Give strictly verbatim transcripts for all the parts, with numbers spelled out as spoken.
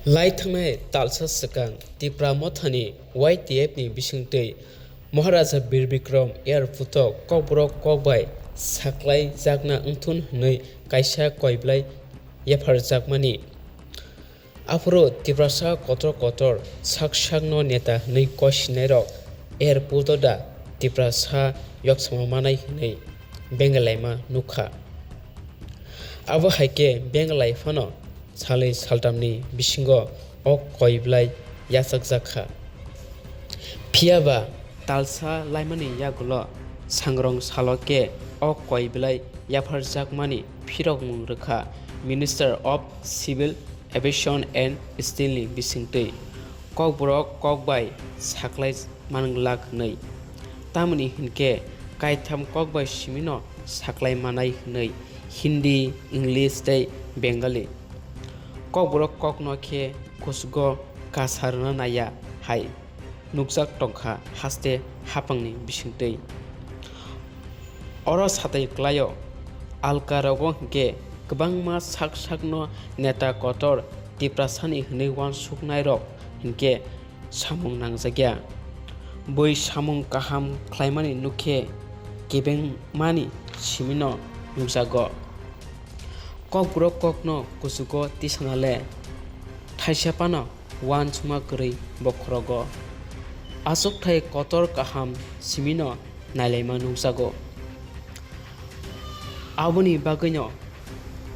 Lai thangnai talsa swkang Tipra Mothani Y T F ni bisingtwi Maharaja Bir Bikram Airport o Kokborok kokbai saklaijakna wngthun hwnwi kaisa koiblai yapharjakmani. Aphuru Tiprasa kotor kotor sak sakno neta hwnwi koisinairok airport o da Tiprasa yoksama manai hwnwi bengelaima nukha. Abo hai khe bengelai phano salwi saltamni bisingo o koiblai yachakjak kha. Phiya ba talsa laimani yagulo sangrong salo khe o koiblai yapharjakmani phirokmung rwkha Minister of Civil Aviation and Steel ni bisingtwi Kokborok kokbai saklai manglak hwnwi. Tamoni hinkhe kaitham kokbai simino saklai manai hwnwi Hindi, English tei Bengali. Kokborok kokno khe kuchugo kasa rwna naiya hai nukjak tongkha haste hapangni bisingtwi. Oro satai kwlaio alkarogo hinkhe kwbangma sak sakno neta kotor Tiprasani hwnwi uansuknairok hinkhe samung nangjakya. Bui samung kaham khlaimani nukhe kebengmani simino nukjago. Kokborok kokno kuchugo tisanale thaisa phano uansukma kwrwi bokhorogo. Achukthai kotor kaham simino nailaima nukjago. Aboni bagwino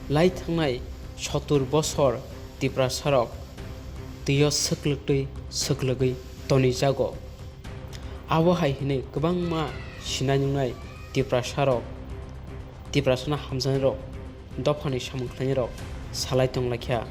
lai thangnai sotur bosor Tiprasarok twio swkluktwi swklwgwi tonijago. Abo hai hwnwi kwbangma sinai nungnai Tiprasarok, Tiprasano hamjaknairok, dophani samung khlainairok salai tonglaikha.